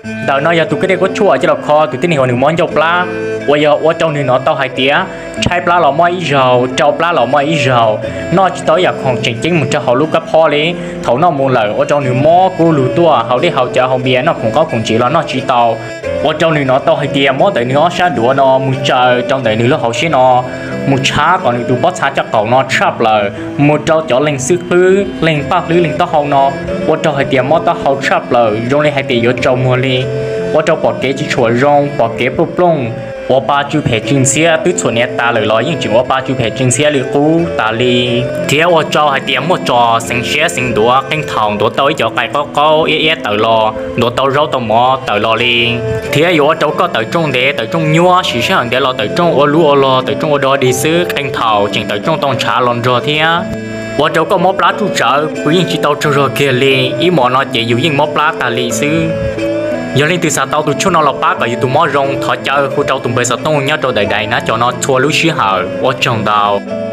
Ntawm no yog tus kwj dej kuab tshuaj coj los kho tus tib neeg uas nws mob ncauj plab, uas yog ua rau nws hnov tau hais tias tshaib plab los mob ib zaug, rau plab los mob ib zaug, noj tsis tau ib yam khoom tseem ceeb mus rau hauv lub kab phob li. Thaum noj mus lawm ua rau nws mob kub lug tuaj, haus dej haus cawv haus npias noj khoom qaub khoom ntsis los noj tsis tau, ua rau nws hnov tau hais tias muab ntawm nws ob sab duav no mus tsaws rau ntawm nws lub hauv siab no, mus tshab kom nws tus pob txha caj qaum no tshaj plaws, mus rau cov leeg xwb qwb, leeg paj hlwb, leeg taub hau no, ua rau hais tias mob taub hau tshaj plaws zoo li hais tias yuav tsaus muag li, ua rau pom kev tsis tshua zoo, pom kev plooj plooj, ua pa tsw phem tsw ntxhiab, twb txhuam niam tas lawm los yeej tseem ua pa tsw phem tsw ntxhiab li qub tas li, thiab ua rau hais tias muaj tso xeev siab xeev ntuav, qee thaum ntuav tau ib co qai qaub qaub iab iab tawm los, ntuav tau zaub tau mov tawm los li. Thiab yuav ua rau koj tawm rooj ntev tawm rooj nyuab, siv sij hawm ntev los tawm rooj, ua lub ua log tawm rooj ua dog dig xwb, qee thaum tseem tawm rooj tau ntshav los nrog thiab, ua rau koj mob plab tsuj tsawv, pw yeej tsis tau tsaug zog kiag li. Ib hmos no ces yus yeej mob plab tas li xwb. Yog leej twg xav tau tus tshuaj no los pab kom yus tus mob zoo, thov caw hu rau tus npawb xov tooj nyob rau daim daim nav cov no txhua lub sij hawm. Ua tsaug ntau.